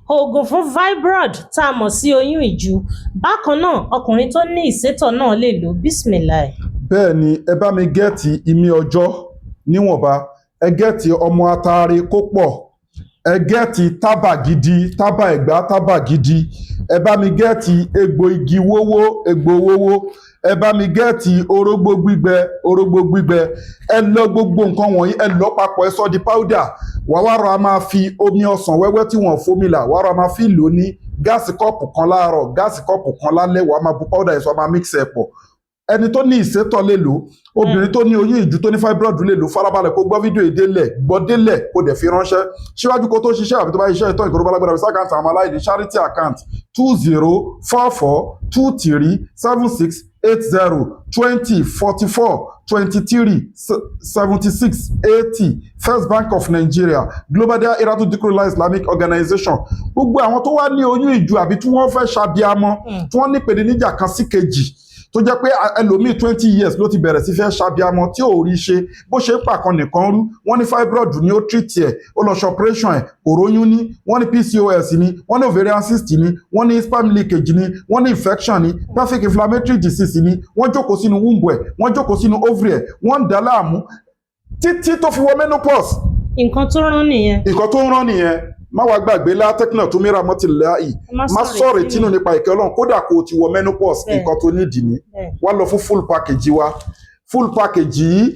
Oògùn fún fibroid tá a mọ̀ sí oyún ìju. Bákan náà, ọkùnrin tó ní ìsétọ̀ náà lè lò. Bismillah. Bẹ́ẹ̀ ni, ẹ bá mi get imí ọjọ́ níwọ̀nba, ẹ get ọmọ ataare kó pọ̀, ẹ get tábà gidi, tábà Ẹ̀gbá, tábà gidi. Ẹ bá mi get egbò igi wówó, egbò wówó. Ẹ bá mi get orógbó gbígbẹ, orógbó gbígbẹ. Ẹ lọ gbogbo nǹkan wọ̀nyí, ẹ lọ papọ̀, ẹ sọ di powder. Wàá wá rọ a máa fi omi ọsàn wẹ́wẹ́ tí wọ́n fomi là, wàá rọ a máa fi lò ní glass cup kan láàárọ̀, glass cup kan lálẹ́. Wàá máa bu powder yẹn sọ, máa mix ẹ̀ pọ̀. Ẹni tó ní ìsétọ̀ lè lò, obìnrin tó ní oyún ìju, tó ní fibroid lè lò. Farabalẹ̀ kó gbọ́ fídíò ìdélẹ̀, gbọ́ délẹ̀, kó dẹ̀ fi ránṣẹ́ síwájú kó tó ṣiṣẹ́ àbí tó bá ṣiṣẹ́ ìtọ́ ìkóró bálágbára fi account àwọn aláìní, charity account: 2044237680, 2044237680, First Bank of Nigeria, Global Dahiratu Dhikrlahi Islamic Organization. Gbogbo àwọn tó wá ní oyún ìju àbí tí wọ́n fẹ́ ṣàbíamọ, tí wọ́n ní ìpèníjà kan sí kejì, tó jẹ́ pé ẹlòmíì, 20 years ló ti bẹ̀rẹ̀ sí fẹ́ ṣàbíamọ tí ò rí ṣe, bó ṣe ń pàkan nìkan rú. Wọ́n ní fibroid ní, ó treat ẹ̀, ó lọ ṣe operation ẹ̀, kò róyún ní. Wọ́n ní PCOS ní, wọ́n ní ovarian cyst ní, wọ́n ní sperm leakage ní, wọ́n ní infection ní, pelvic inflammatory disease ní, wọ́n jókòó sínú womb ẹ̀, wọ́n jókòó sínú ovary ẹ̀, wọ́n ń dà á láàmú títí tó fi wọ menopause. Nǹkan tó rán nìyẹn. Nǹkan tó ń rán nìyẹn. Má wàá gbàgbé látẹ́kínà tó mìíràn mọ́tì láì má sọ̀rọ̀ ìtínú nípa ìkẹ́ Ọlọ́run, kódà kó o ti wọ menopause. Nǹkan tó nídìí ní wá lọ fún full package wa. Full package yìí,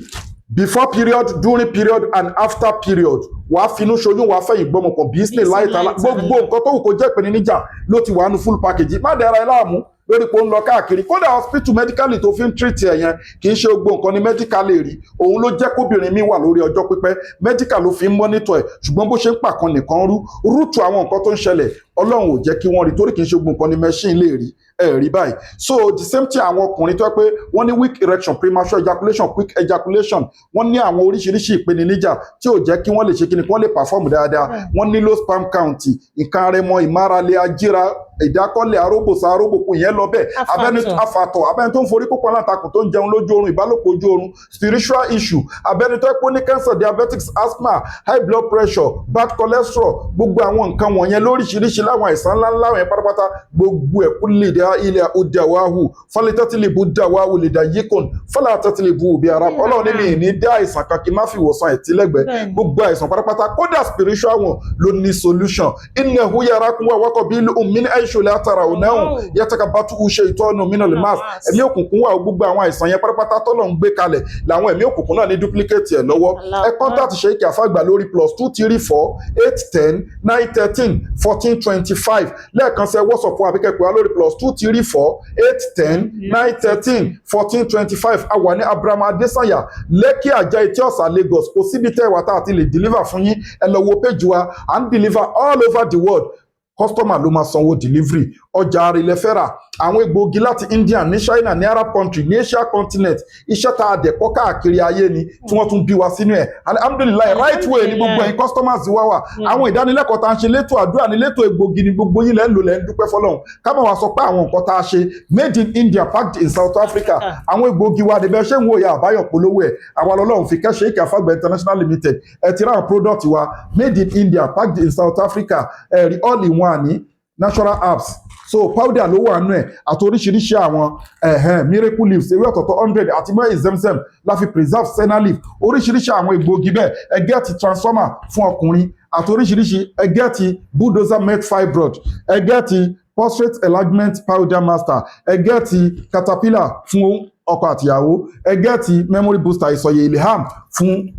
before period, during period and after period, wàá finú ṣoyún, wàá fẹ̀yìn gbọ́mọpọ̀ bísí láì tààlà. Gbogbo nǹkan tó wù kó jẹ́ ìpèníjà ló ti wà nù full package. Má dẹ́ra ẹ láàmú lórí pé ó ń lọ káàkiri. Kódà hospital medically tó fi ń treat ẹ̀ yẹn, kì í ṣe gbogbo nǹkan ni medical lè rí. Òun ló jẹ́ kóbìnrin mi wà lórí ọjọ́ pípẹ́, medical ló fi ń monitor ẹ̀, ṣùgbọ́n bó ṣe ń pàkan nìkan rú rúùtù àwọn nǹkan tó ń ṣẹlẹ̀, Ọlọ́run ò jẹ́ kí wọ́n rí, torí kì í ṣe gbogbo nǹkan ni machine lè rí ẹ rí báyìí. So the same thing, àwọn ọkùnrin tó yẹ pé wọ́n ní weak erection, premature ejaculation, quick ejaculation, wọ́n ní àwọn oríṣiríṣi ìpèníjà tí ò jẹ́ kí wọ́n lè ṣe kíni, kí wọ́n lè perform dáadáa, wọ́n ní low sperm count, nǹkan arẹmọ, ìmárale, ajíra, ìdákọ́lẹ̀, aróbòsà, aróbòkun, ìyẹn lọ bẹ́ẹ̀. Abẹ́ni afàtọ̀, abẹ́ni tó ń forí kókó aláǹtakùn, tó ń jẹun lójú oorun, ìbálòpọ̀ ojú oorun, spiritual issue, abẹ́ni tó yẹ pé ó ní cancer, diabetics, asthma, high blood pressure, bad cholesterol, gbogbo àwọn nǹkan wọ̀nyẹn lóríṣiríṣi láwọn àìsàn ńláńlá wọ̀nyẹn pátápátá, gbogbo ẹ̀ kú lè dá ilẹ̀ òdàwáhù fọlítẹ́tìlìbù dàwáhù lè dà yíkùn fọlátẹ́tìlìbù òbí ara. Ọlọ́run ní mi ní dá àìsàn kan kí n má fi ìwòsàn ẹ̀ tílẹ̀gbẹ́. Gbogbo àìsàn pátápátá, kódà spiritual one, ló ní solution. Innahu yarakum wa qabiluhum min haythu la tarawnahum yatakabbathu shaytanu minal mas. Ẹ̀mí òkùnkùn wà. Gbogbo àwọn àìsàn yẹn pátápátá tọ́lọ̀ ń gbé kalẹ̀ làwọn ẹ̀mí òkùnkùn náà ní duplicate ẹ̀ lọ́wọ́. Ẹ contact Sheikh Afagba lórí +2348109131425. Lẹ́ẹ̀kan sí, ẹ WhatsApp fún àbíkẹ́ pé wá lórí +2348109131425. A wà ní Abraham Adesanya, Lekki Ajah, Etí Ọ̀sà, Lagos. Kò síbi tẹ́ ẹ wà tá a ti lè deliver fún yín. Ẹ lọ wo page wa, à ń deliver all over the world. Customer ló máa sanwó delivery. Ọjà àrìlẹ̀ fẹ́ rà, àwọn egbòogi láti India, ní China, ní Arab country, ní Asia continent, iṣẹ́ tá a dẹ̀ kọ́ káàkiri ayé ni tí wọ́n tún bí wa sínú ẹ̀. Alhamdulillahi, right way ní gbogbo ẹ̀yin customers wa wà. Àwọn ìdánilẹ́kọ̀ọ́ tá a ń ṣe létò àdúrà ní létò egbòogi ní gbogbo yín lẹ́ ń lò, lẹ́ ń dúpẹ́ fọlọ́run. Ká má wá sọ pé àwọn nǹkan tá a ṣe, made in India, packed in South Africa. Àwọn egbòogi wa níbẹ̀ ṣé ń wo ìyá àbáyọ̀ polówó ẹ̀. Àwa lọ́lọ́run fi kẹ́ṣe Ìkẹ́ Àfàgbà International Limited. Ẹ ti ra àwọn product wa, made in India, packed in South Africa. Ẹ̀rí all in one ní natural herbs, so powder ló wà nù ẹ̀ àti oríṣiríṣi àwọn ẹ̀hẹ́n miracle leaves, ewé ọ̀tọ̀ọ̀tọ̀ 100 àti mọ́ zemzem la fi preserve senna leaf, oríṣiríṣi àwọn egbòogi bẹ́ẹ̀. Ẹ get transformer fún ọkùnrin àti oríṣiríṣi. Ẹ get bulldozer melt fibroid, ẹ get prostate enlargement powder master, ẹ get caterpillar fún ọkọ àtìyàwó, ẹ get memory booster, ìsọ̀yè ilham fún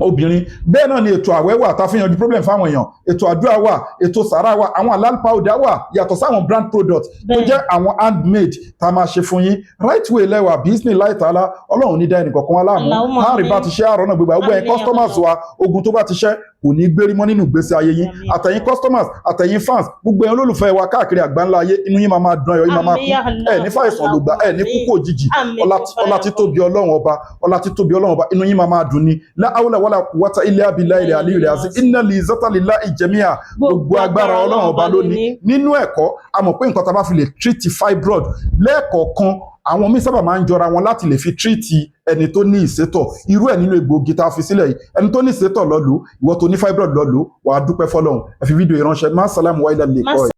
obìnrin. Bẹ́ẹ̀ náà ni ètò àwẹ̀ wà tá a fi yanjú problem fáwọn èèyàn, ètò àdúrà wà, ètò sàrà wà, àwọn halal powder wà, yàtọ̀ sáwọn brand product tó jẹ́ àwọn handmade tá a máa ṣe fún yín. Right way lẹ́wà bísí láì tààlà. Ọlọ́run ní dá ẹnì kọ̀ọ̀kan wa láàmú. Allahumma láàrin bá ti ṣe àrọ̀ náà gbégbá gbogbo ẹ̀yin Àmín. customers wa, ogun tó bá ti ṣẹ́ kò ní gbérí mọ́ nínú ìgbésí ayé yín. Àmín. Àtẹ̀yin customers, àtẹ̀yin fans, gbogbo ẹ̀yin olólùfẹ́ wa káàkiri àgbáńlá ayé, inú yín máa máa dùn, ayọ̀ yín máa máa Àmín, kún. ya Allah. Ẹ̀ ní fàìsàn lògbà, ẹ̀ ní kúkú òjijì. Àmín. Ọlá títóbi Ọlọ́run ọba, ọlá títóbi Ọlọ́run ọba, inú yín máa máa dùn ní. La hawla wala quwwata illa billahi ilẹ̀ aliyu ilẹ̀ àti inna li zata lillahi jami'a. Gbogbo agbára Ọlọ́run ọba lónìí. Nínú ẹ̀kọ́, a mọ̀ pé nǹkan tá a bá fi lè treat fibroid lẹ́ẹ̀kọ̀ọ̀kan Àwọn míì sábà máa ń jọra wọn láti lè fi treat ẹni tó ní ìsétọ̀. Irú ẹ̀ nínú egbòogi tá a fi sílẹ̀ yìí, ẹni tó ní ìsétọ̀ lọ lò, ìwọ tó ní fibroid lọ lò, wàá dúpẹ́ fọlọ́run. Ẹ fi fídíò ìránṣẹ́. Má sálàmù wáyé lè kọ́ ẹ.